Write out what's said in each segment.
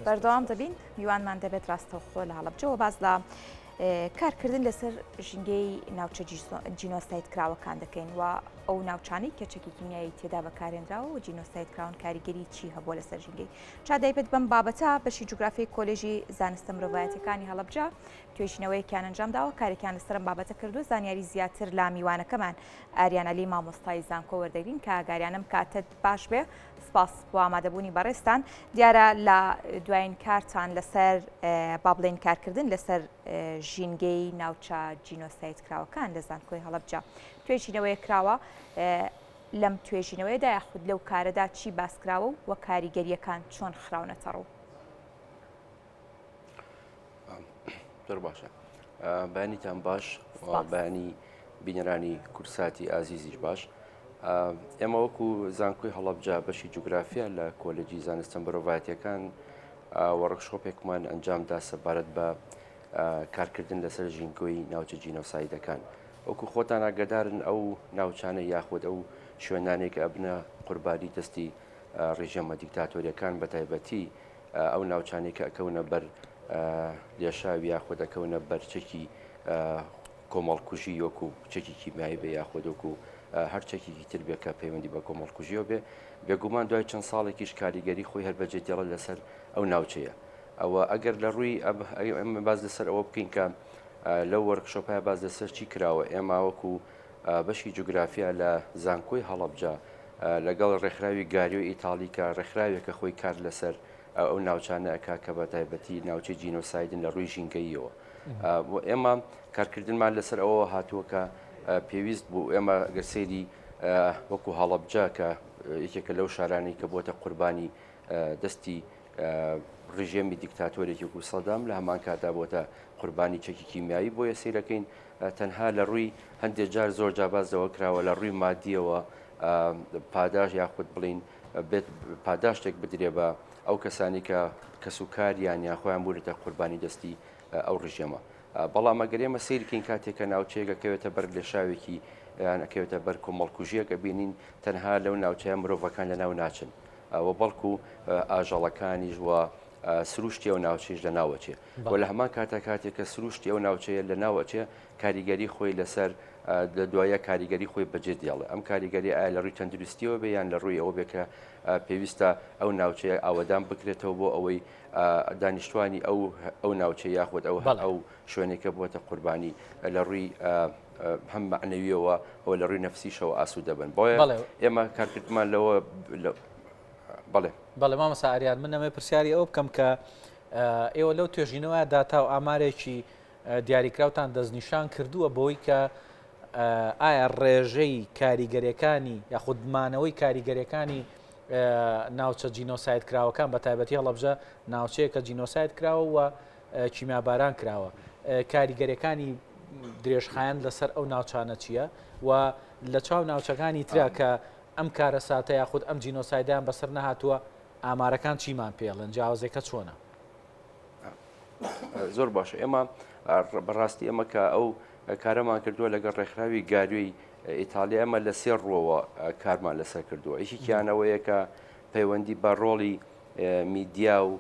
بەردەوام دەبین میوانمان دەبێت ڕاستەوخۆ لە هەڵەبجەوە باس لە کارکردن لەسەر ژینگەی ناوچە جینۆساید کراوەکان دەکەین و ئەو ناوچانەی کە چەکی کیمیایی تێدا بەکارهێنراوە و جینۆساید کراون کاریگەری چی هەبووە لەسەر ژینگەی چادایبەت بەم بابەتە بەشی جوگرافی کۆلێژی زانستە مرۆڤایەتەکانی هەڵەبجە توێژینەوەیەکیان ئەنجام داوە کارێکیان لەسەر ئەم بابەتە کردووە زانیاری زیاتر لە میوانەکەمان ئاریان عەلی مامۆستای زانکۆ وەردەگرین کە ئاگاریانم کاتت باش بێ سپاس بۆ ئامادەبوونی بەڕێزتان دیارە لە دوایین کارتان لەسەر با بڵێین کارکردن لەسەر ژینگەی ناوچە جینۆساید کراوەکان لە زانکۆی هەڵەبجە توێژینەوەیە کراوە لەم توێژینەوەیەدا یاخود لەو کارەدا چی باس کراوە و کاریگەریەکان چۆن خراونەتە ڕوو؟ زۆر باشە بەیانیتان باش بەیانی بینەرانی کورساتی ئازیزیش باش ئێمە وەکو زانکۆی هەڵەبجە بەشی جوگرافیا لە کۆلێجی زانستە مرۆڤایەتیەکان وەڕکشۆپێکمان ئەنجامدا سەبارەت بە کارکردن لەسەر ژینگۆی ناوچە جینۆسایدەکان وەکو خۆتان ئاگدارن ئەو ناوچانە یاخود ئەو شوێنانێک ئەبنە قوربانی دەستی ڕژێمە دیکتاتۆریەکان بە تایبەتی ئەو ناوچانەی کە ئەکەونە بەر لێشاوی یاخود ئەکەونە بەر چەکی کۆمەڵکوژی وەکو چەکی کیمیایی بێ یاخود وەکو هەر چەکێکی تر بێ کە پەیوەندی بە کۆمەڵکوژیەوە بێ بێگومان دوای چەند ساڵێکیش کاریگەری خۆی هەر بەجێ دێڵێت لەسەر ئەو ناوچەیە ئەوە ئەگەر لە ڕووی ئەمە باز لەسەر ئەوە بکەین کە لەو وەرکشۆپە باز لەسەر چی کراوە ئێمە وەکو بەشی جوگرافیا لە زانکۆی هەڵەبجە لەگەڵ ڕێکخراوی گاریۆی ئیتاڵی کە ڕێکخراوێکە خۆی کار لەسەر ئەو ناوچانە ئەکا کە بە تایبەتی ناوچەی جینۆسایدن لە ڕووی ژینگەییەوە. ئێمە کارکردنمان لەسەر ئەوەوە هاتووە کە پێویست بوو ئێمە گەر سەیری وەکو هەڵەبجە کە یەکێکە لەو شارانەی کە بۆتە قوربانی دەستی ڕژێمی دیکتاتۆرێکی وەکو سەدام لە هەمان کاتا بۆتە قوربانی چەکی کیمیایی بۆیە سەیرەکەین تەنها لە ڕووی هەندێک جار زۆر جاباز لەوە کراوە لە ڕووی مادیەوە پاداش یاخود بڵین بێت پاداشتێک بدرێ بە ئەو کەسانی کە کەس و کاریان یان خۆیان بوونەتە قوربانی دەستی ئەو ڕژێمە بەڵام ئەگەر ئێمە سەیرکەین کاتێک کە ناوچەیەکە کەوێتە بەر لێشاوێکی یان ئەکەوێتە بەر کۆمەڵکوژیەکە بینین تەنها لەو ناوچەیە مرۆڤەکان لەناو ناچن و بەڵکو ئاژەڵەکانیش و سروشتی ئەو ناوچەیش لەناوەچێ و لە هەمان کاتا کاتێک کە سروشتی ئەو ناوچەیە لەناوەچێ کاریگەری خۆی لەسەر لە دوایە کاریگەری خۆی بەجێ دێڵێ ئەم کاریگەری ئایا لە ڕووی تەندروستیەوە بێ یان لە ڕووی ئەوە بێ کە پێویستە ئەو ناوچەیە ئاوەدان بکرێتەوە بۆ ئەوەی دانیشتوانی ئەو ئەو ناوچە یاخود ئەو ئەو شوێنێکە بووەتە قوربانی لە ڕووی هەم مەعنەویەوە و لە ڕووی نەفسیشەوە ئاسوودە بن بۆیە ئێمە کارکردمان لەوە بەڵێ. بەڵێ مامۆستا ئاریان من ئەمەوێ پرسیاری ئەوە بکەم کە ئێوە لەو توێژینەوە داتا و ئامارێکی دیاریکراوتان دەستنیشان کردووە بۆی کە ئایا ڕێژەی کاریگەریەکانی یاخود مانەوەی کاریگەریەکانی ناوچە جینۆساید کراوەکان بە تایبەتی هەڵەبجە ناوچەیە کە جینۆساید کراوە و کیمیاباران کراوە کاریگەریەکانی درێژخایەن لەسەر ئەو ناوچانە چییە و لە چاو ناوچەکانی ترا کە ئەم کارەساتە یاخود ئەم جینۆسایدەیان بەسەر نەهاتووە ئامارەکان چیمان پێڵێن جیاوازیەکە چۆنە؟ زۆر باشە ئێمە بەڕاستی ئێمە کە ئەو کارەمان کردووە لەگەڵ ڕێکخراوی گاریۆی ئیتالیا ئەمە لە سێ ڕووەوە کارمان لەسەر کردووە یەکێکیانەوەیە کە پەیوەندی بە ڕۆڵی میدیا و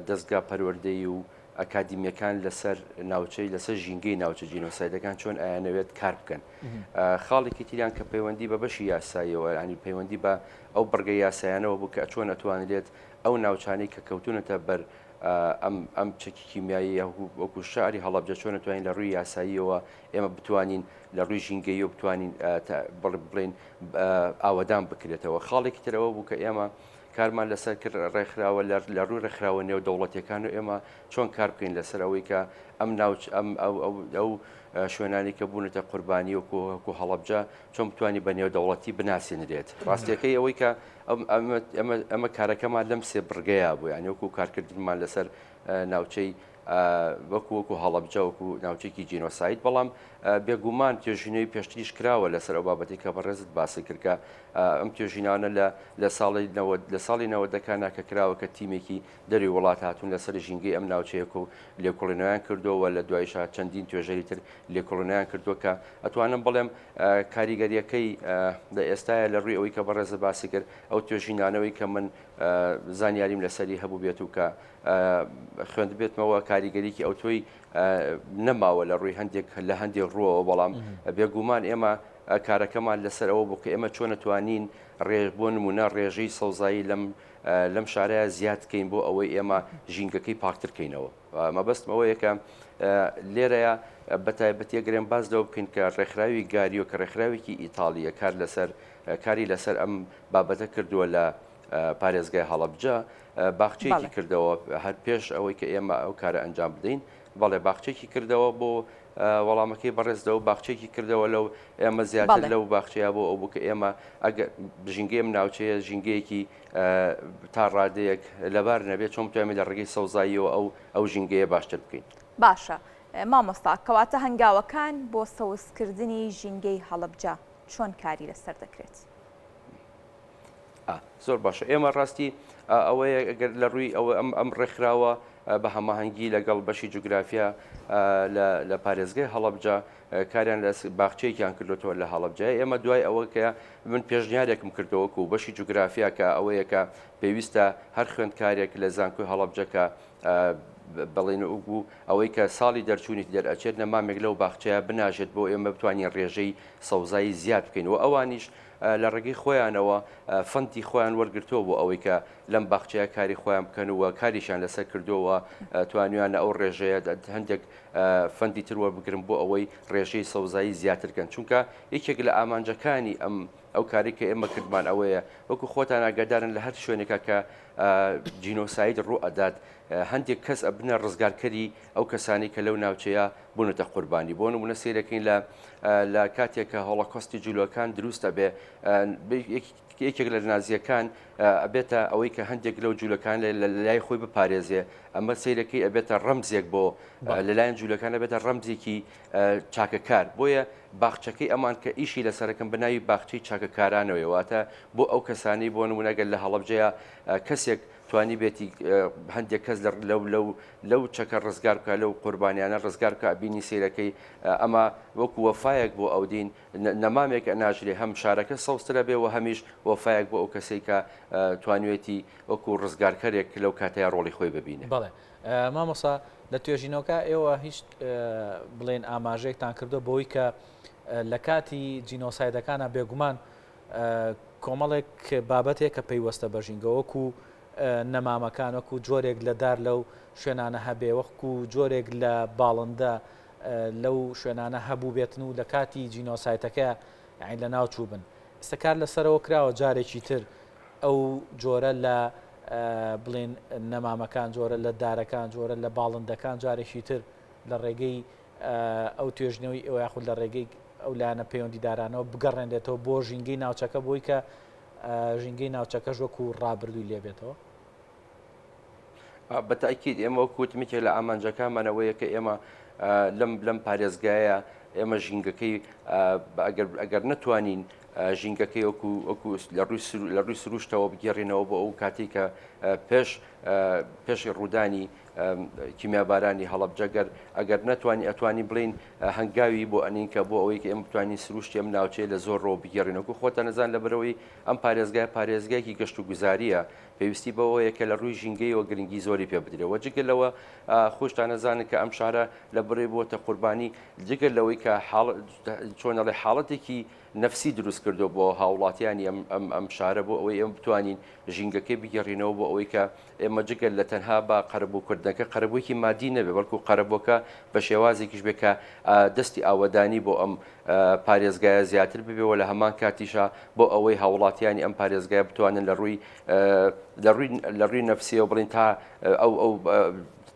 دەستگا پەروەردەی و ئەکادیمیەکان لەسەر ناوچەی لەسەر ژینگەی ناوچە جینۆسایدەکان چۆن ئایانەوێت کار بکەن خاڵێکی تریان کە پەیوەندی بە بەشی یاساییەوە ینی پەیوەندی بە ئەو بڕگە یاسایانەوە بوو کە چۆن ئەتوانرێت ئەو ناوچانەی کە کەوتونەتە بەر ئەم ئەم چەکی کیمیایی وەکو شاری هەڵەبجە چۆن توانین لە ڕووی یاساییەوە ئێمە بتوانین لە ڕووی ژینگەیی و بتوانین بڵێن ئاوەدان بکرێتەوە خاڵێکی ترەوە بوو کە ئێمە کارمان لەسەر کرد ڕێکخراوە لە ڕووی ڕێکخراوە نێودەوڵەتیەکان و ئێمە چۆن کار بکەین لەسەر ئەوەی کە ئەم ناوچ ئەم ئەو ئەو ئەو شوێنانی کە بوونەتە قوربانی وەکو وەکو هەڵەبجە چۆن بتوانانی بە نێودەوڵەتی بناسێنرێت ڕاستیەکەی ئەوەی کە ئەم ئەمە ئەمە کارەکەمان لەم سێ بڕگەیە بوو یانی وەکو کارکردنمان لەسەر ناوچەی وەکو وەکو هەڵەبجە وەکو ناوچێکی جینۆساید بەڵام بێگومان توێژینەوەی پێشتریش کراوە لەسەر ئەو بابەتی کە بەڕێزت باسی کرد کە ئەم توێژینانە لە لە ساڵی لە ساڵی نەوەدەکانە کە کراوە کە تیمێکی دەری وڵات هاتوون لەسەر ژینگەی ئەم ناوچەیەک و لێکۆڵینەوەیان کردووە لە دوایشا چەندین توێژەری تر لێکۆڵینەوەیان کردووە کە ئەتوانم بڵێم کاریگەریەکەی لە ئێستاە لە ڕووی ئەوەی کە بەڕێزە باسی کرد ئەو توێژینانەوەی کە من زانیاریم لەسەری هەبوو بێت و کە خوێندبێتمەوە کاریگەریکی ئەوتۆی نەماوە لە ڕووی هەندێک لە هەندێک ڕووەوە بەڵام بێگومان ئێمە کارەکەمان لەسەر ئەوە بوو کە ئێمە چۆن ئەتوانین ڕێ بۆ نمونە ڕێژەی سەوزایی لەم لەم شارەیە زیاد کەین بۆ ئەوەی ئێمە ژینگەکەی پاکتر کەینەوە مەبەستم ئەوەیە کە لێرەیە بە تایبەتی ئەگەرێن باس لەوە بکەین کە ڕێکخراوی گاریۆ کە ڕێکخراوێکی ئیتاڵیە کار لەسەر کاری لەسەر ئەم بابەتە کردووە لە پارێزگای هەڵەبجە باخچەیەکی کردەوە هەر پێش ئەوەی کە ئێمە ئەو کارە ئەنجام بدەین بەڵێ باخچێکی کردەوە بۆ وەڵامەکەی بەڕێزەوە باخچێکی کردەوە لەو ئێمە زیاتر لەو باخچەیە بۆ ئەو بوو کە ئێمە ئەگەر ژینگەیەم ناوچەیە ژینگەیەکی تا ڕادەیەک لەبار نەبێت چۆن بتوانین لە ڕێگەی سەوزاییەوە ئەو ئەو ژینگەیە باشتر بکەین. باشە مامۆستا کەواتە هەنگاوەکان بۆ سەوزکردنی ژینگەی هەڵەبجە چۆن کاری لەسەر دەکرێت؟ زۆر باشە ئێمە ڕاستی ئەوەیە گەر لە ڕووی ئەوە ئەم ئەم ڕێکخراوە بە هەماهەنگی لەگەڵ بەشی جوگرافیا لە پارێزگای هەڵەبجە کاریان لە باخچەیەکیان کردوەوە لە هەڵەبجە ئێمە دوای ئەوە کە من پێشنیارێکم کردەوەکو و بەشی جوگرافیا کە ئەوەیە کە پێویستە هەر خوێندکارێک لە زانکۆی هەڵەبجە کە بەڵێن بوو ئەوەی کە ساڵی دەرچوونی دەرئەچێت نەمامێک لەو باخچەیە بناژێت بۆ ئێمە بتوانین ڕێژەی سەوزایی زیاد بکەین و ئەوانیش لە ڕێگەی خۆیانەوە fund ی خۆیان وەرگرتووە بۆ ئەوەی کە لەم باخچەیە کاری خۆیان بکەن و کاریشیان لەسەر کردووە توانیانە ئەو ڕێژەیە هەندێک fund ی تر وەربگرن بۆ ئەوەی ڕێژەی سەوزایی زیاتر کەن چونکە یەکێک لە ئامانجەکانی ئەم ئەو کاری کە ئێمە کردمان ئەوەیە وەکو خۆتان ئاگادارن لە هەر شوێنێکا کە جینۆساید ڕوو ئەدات هەندێک کەس ئەبنە ڕزگارکەری ئەو کەسانی کە لەو ناوچەیە بوونەتە قوربانی بۆ نمونە سەیرەکەین لە لە کاتێک کە هۆڵۆکۆستی جولەکان دروست ئەبێ یەکێک لە نازیەکان ئەبێتە ئەوەی کە هەندێک لەو جوولەکان لە لای خۆی بپارێزێ ئەمە سەیرەکەی ئەبێتە ڕەمزێک بۆ لەلایەن جوولەکان ئەبێتە ڕەمزێکی چاکەکار بۆیە باخچەکەی ئەمان کە ئیشی لەسەرەکەم بە ناوی باخچەی چاکەکارانەوەی واتە بۆ ئەو کەسانی بۆ نمونەگەر لە هەڵەبجەیە کەسێک توانی بێتی هەندێک کەس لەو لەو لەو چەکە ڕزگار بکە لەو قوربانیانە ڕزگار بکە بینی سیرەکەی ئەمە وەکو وەفایەک بۆ ئەو دین نەمامێک ئەناژرێ هەم شارەکە سەوزترە بێ و هەمیش وەفایەک بۆ ئەو کەسەی کە توانیوێتی وەکو ڕزگارکەرێک لەو کاتەیا ڕۆڵی خۆی ببینێ. بەڵێ مامۆستا لە توێژینەوەکە ئێوە هیچ بڵێن ئاماژەیەکتان کردووە بەوەی کە لە کاتی جینۆسایدەکانە بێگومان کۆمەڵێک بابەتێک کە پەیوەستە بە ژینگە وەکو نەمامەکان وەکو جۆرێک لە دار لەو شوێنانە هەبێ وەکو جۆرێک لە باڵندە لەو شوێنانە هەبووبێتن و لە کاتی جینۆسایتەکە یانی لەناو چووبن. ئێستا کار لەسەرەوە کراوە جارێکی تر ئەو جۆرە لە بڵێن نەمامەکان جۆرە لە دارەکان جۆرە لە باڵندەکان جارێکی تر لە ڕێگەی ئەو توێژنەوەی ئێوە یاخود لە ڕێگەی ئەو لایەنە پەیوەندیدارانەوە بگەڕێنرێتەوە بۆ ژینگەی ناوچەکە بۆی کە ژینگەی ناوچەکەش وەکو ڕابردووی لێبێتەوە. بە تاکید ئێمە وەکو وتم یەکێک لە ئامانجەکانمان ئەوەیە کە ئێمە لەم لەم پارێزگایە ئێمە ژینگەکەی ئەگەر ئەگەر نەتوانین ژینگەکەی وەکو وەکو لە ڕووی لە ڕووی سروشتەوە بگێڕینەوە بۆ ئەو کاتێک کە پێش پێشی ڕوودانی کیمیابارانی هەڵەبجە گەر ئەگەر نەتوانی ئەتوانی بڵین هەنگاوی بۆ ئەنین کە بۆ ئەوەی کە ئێمە بتوانین سروشتی ئەم ناوچەیە لە زۆر ڕۆ بگێڕینەوە خۆتان نەزان لە بەرەوەی ئەم پارێزگای پارێزگایەکی گەشت و گوزاریە پێویستی بەوەیە کە لە ڕووی ژینگەیەوە گرنگی زۆری پێ بدرێت و جگە لەوە خۆشتان ئەزانن کە ئەم شارە لە بڕێ بووەتە قوربانی جگە لەوەی کە حاڵ چۆن ئەڵێ حاڵەتێکی نەفسی دروست کردو بۆ هاوڵاتیانی ئەم ئەم ئەم شارە بۆ ئەوەی ئێمە بتوانین ژینگەکەی بگێڕینەوە بۆ ئەوەی کە ئێمە جگە لە تەنها بە قەرەبووکردنەکە قەرەبوویەکی مادی نەبێ بەڵکو قەرەبووەکە بە شێوازێکیش بێ کە دەستی ئاوەدانی بۆ ئەم پارێزگایە زیاتر ببێ و لە هەمان کاتیشا بۆ ئەوەی هاوڵاتیانی ئەم پارێزگایە بتوانن لە ڕووی لە ڕووی لە ڕووی نەفسیەوە بڵین تا ئەو ئەو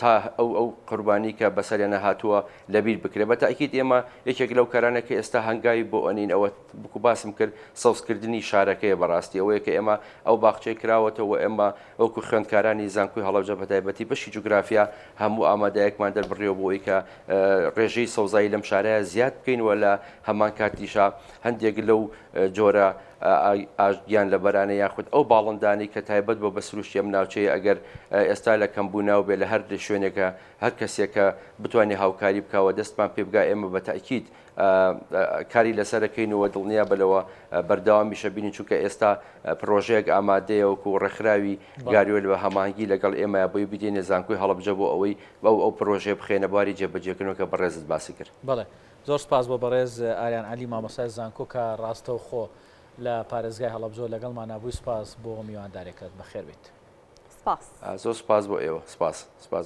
تا ئەو ئەو قوربانی کە بەسەریانە هاتووە لەبیر بکرێت بە تاکیت ئێمە یەکێک لەو کارانە کە ئێستا هەنگاوی بۆ ئەنین ئەوە بکو باسم کرد سەوزکردنی شارەکەیە بەڕاستی ئەوەیە کە ئێمە ئەو باخچەی کراوەتەوە ئێمە وەکو خوێندکارانی زانکۆی هەڵەبجە بەتایبەتی بەشی جوگرافیا هەموو ئامادەیەکمان دەربڕیوە بۆ ئەوەی کە ڕێژەی سەوزایی لەم شارەیە زیاد بکەین و لە هەمان کاتیشا هەندێک لەو جۆرە. گیانلەبەرانە یاخود ئەو باڵندانەی کە تایبەت بۆ بە سروشتی ئەم ناوچەیە ئەگەر ئێستا لە کەمبووناو بێ لە هەر شوێنێکە هەر کەسێکە بتوانێ هاوکاری بکا و دەستمان پێ بگا ئێمە بە تەئکید کاری لەسەرەکەین و دڵنیا بە لەوە بەردەوامیشە بینین چونکە ئێستا پرۆژەیەک ئامادەیە وەکو ڕێکخراوی گاریۆل بە هەماهەنگی لەگەڵ ئێمە بۆی بدێنێ زانکۆی هەڵەبجە بۆ ئەوەی بەو ئەو پرۆژەیە بخێنە بواری جێبەجێکردنەوە کە بەڕێزت باسی کرد. بەڵێ زۆر سپاس بۆ بەڕێز ئاریان عەلی مامۆستای زانکۆ کە ڕاستەوخۆ لە پارێزگای هەڵەبجەوە لەگەڵمانا بووی سپاس بۆ میواندارێکەت بەخێر بێیت. سپاس. زۆر سپاس بۆ ئێوە سپاس سپاس.